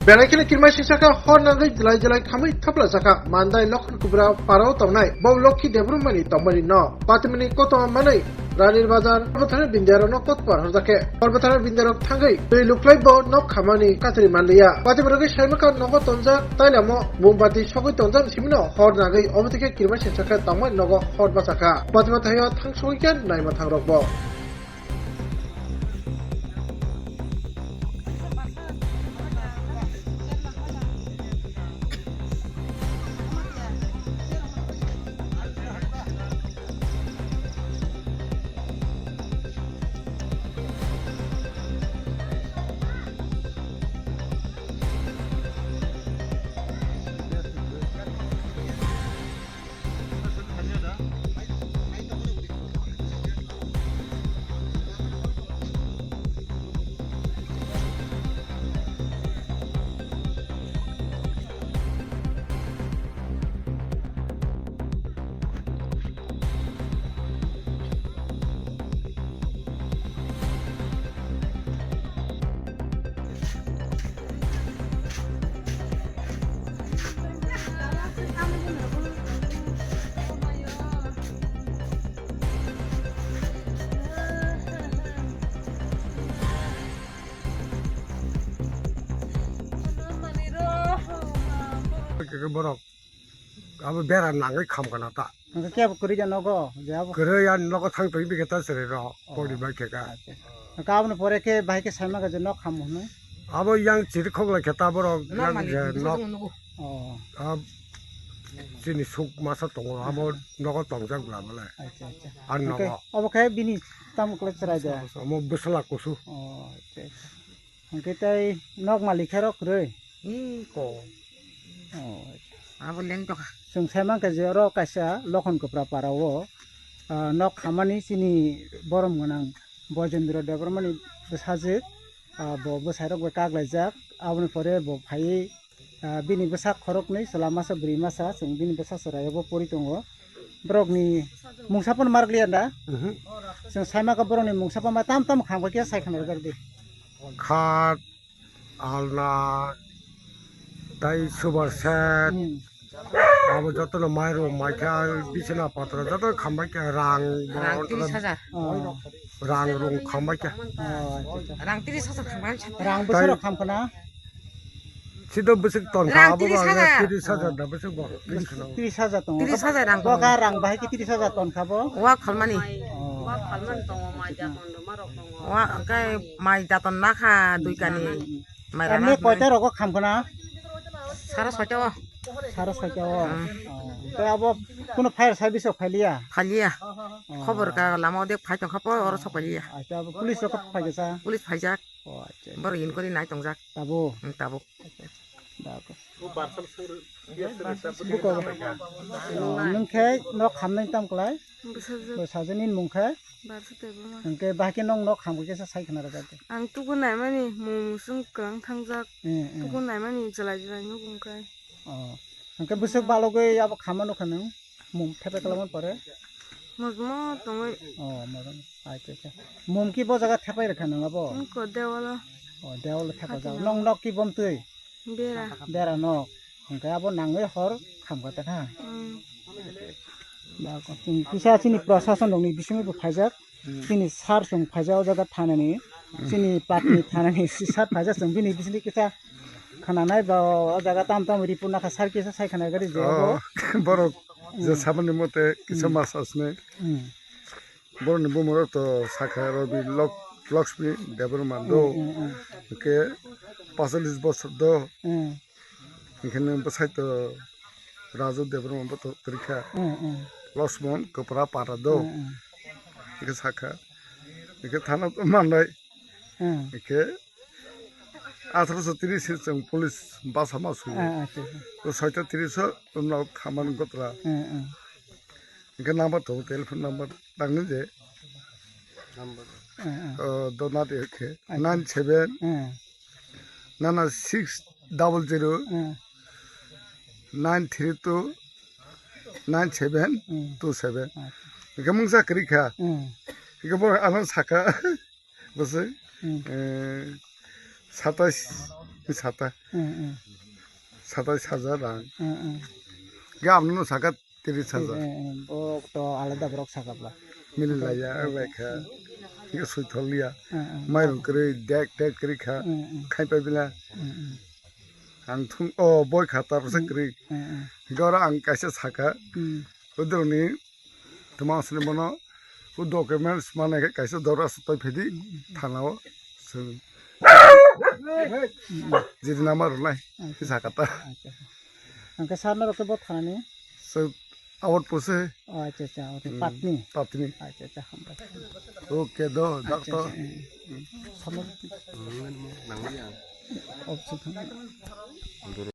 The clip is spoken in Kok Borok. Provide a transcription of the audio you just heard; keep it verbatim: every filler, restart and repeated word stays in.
Belai kheno kirima singsa khe hor nangwi jwlai jwlai khamwi thapla jakha Mandai Lokhon Kubra parao tongnai bo Lokhi Debbarmani tongmani no. Patimani koto manwi Ranir Bazar, Porbotharni bindiarokno kotpar horjakhe Porbotharni bindiarok thangwi twi luklai bo nok khamani katri manliya. Patimarogwi saimakha nogo tonjak tailamo mombati sogwi tonjak simino hor nangwi obo tei khe kirima singsa khe tongmani nogo hor bachakha. Patima thaio thang sogwi khe naima thangrokbo. Borok abo bera nangwi khamkana ta. Hwnkhe kebo kwrwi ya nogo, je abo? Kwrwi ya nogo thang twi bikhe ta chwrai rok, Oh. Pori bai khe ka. Acha. Hwnkhe aboni pore khe bahai khe saima khe je nok khamo hwnwi? Abo yang chiri khok lai khe ta borok Nok yang malik je ni nok. Bwswk nugo. Oh. Ah, chini suk masa tongo, abo nogo tongjak bwla bwle. Acha, acha. Ar Hwnkhe nogo. Obo khe bini tamo kwlai chwrai de? Omo bwsla kusu. Oh, acha, acha. Hwnkhe tei nok malik khe rok kwrwi? Ih, ko. Oh. Abo leng tokha. Chwng sai mankha je oro kaisa Lokhon Kwpra para o, ah, nok khamani chini borom gwnang Boijendra Debbarmani bwsajwk, ah, bo bwsai rok bai kak laijak. Aboni pore bo phaiwi, ah, bini bwsak khoroknwi chwla masa bwrwi masa chwng bini bwsa chwrai o bo pori tongo. Borokni mungsa phano marwkliya da? Mhm. Chwng sai mankha borokni mungsa phano tam tam kham khe sai khna rwjak di. Khat, alna, tei super set, Hmm. abo jotono mairum maikha, bisina patra joto khambai kha, rang, Rang tiris hajar. Oh. Rang rung khambai kha. Oh, acha, acha. Rang tiris hajar khambai kha. Rang bwswk rok kham khna? Sida bwswk ton kha, Rang abo tiris hajar. Tiris hajar da bwswk bo. Tiris hajar tongo. Tiris hajar rang Bo tongo. Ga rang bahai khe tiris hajar ton kha bo? Wa khalmani. Oh. Wa khalmani tongo, mai jaton rwma rok tongo. Wa kai mai jaton nakha dui kani. Mai Emni rana koita rogo kham khna? Sara soita o. Sara soita o. Hmm. Oh. Tei abo kuno fire service o phailiya? Phailiya. Oh. Khobor ka lama o dek phai tongkha po oro sok phailiya. Acha, abo police rok phai khe sa? Police phaijak. Oh, acha. Borok inquiry nai tongjak. Tabuk? Hmm, tabuk. Acha, acha. Da, ko. Buko. Oh, nwng khe nok khamnai tam klai? Bwsajwk. Bwsajwk ni mung khe? Barsa tei buma. Hwnkhe bahai khe nwng nok kham khe kisa sai khna rwjak de. Ang tuku naimani mung musung kwrwng thangjak. Eh, eh. Tuku naimani jwlai jwlai nuk wng khe. Oh. Hwnkhe bwswk balogwi abo khamma nukha nwng? Mum thepai kwlangma pore? Mojmo tongwi. Oh, mojmo. Acha, acha. Mum ki bo jaga thepai rwkha nwng abo? Wngkha dewalo. Oh, dewalo thepai jaga. Nong nok ki bom twi? Bera. Bera nok. Hwnkhe abo nangwi hor khamkha ta kha? Hmm. Kisa chini prosason rokni bisingo bo phaijak. Hmm. Chini sar chwng phaijak o jaga thanani. Hmm. Chini patni thanani si sar phaijak chwng bini bisini kisa khananai ba o jaga tam tam report nakha sar kisa sai khana gari je abo. Oh, borok je Hmm. sabani mote kisa Hmm. masasne. Hmm. Borokni bumung rok to sakha Robi Lok-, Lakshmi Debbarma do. Hmm, hmm, hmm. Hwnkhe pachalis bosor do. Hmm. Hwnkhe nw bwsai to Raju Debbarma bo to twrwikha. Hmm, hmm. Lakshman Kwpra para do. Hmm, hmm. Hwnkhe sakha. Hwnkhe thana to manai. Hmm. Hwnkhe athroso tris se chwng police basa ma suyo. Ah, acha, acha. To soita tris o wngno khaman gotra. Hmm, hmm. Hwnkhe number tongo, telephone number tangni je. Number. Hmm, hmm. Oh, dona de khe. Acha. Nine seven. Hmm. Nana six double zero. Hmm. Nine three two nine seven two seven. Hmm. Acha. Hwnkhe mungsa kwrwi kha. Hmm. Hwnkhe bo ano sakha. Bwswk, Hmm. eh, satais Sata. Hmm, hmm. Sata saja rang. Hmm, hmm. Ga amno saka tiris hajar. Eh, eh, borok to alada borok sakapla. Mili laya, lekha. Ga suitholiya. Hmm, hmm. Mairung kwrwi, dek, dek kwrwi kha. Hmm, hmm. Khaipai bila. Hmm, hmm. Ang thung, oh, boi kha, tar sa kwrwi. Hmm, hmm. Gora ang kaisa saka. Hmm. Udoni Tuma sini bono, o documents mane kaisa dora sa toi phedi, thana o, sini. Jiri nama rulai, kisa kata. Acha. Angke sana roke bo thani? So, awat pose. Oh, acha, acha, acha. Hmm, patni. Patni. Acha, acha, hambai. Okay, do, acha, doctor. Acha, eh. Sama. Option thang.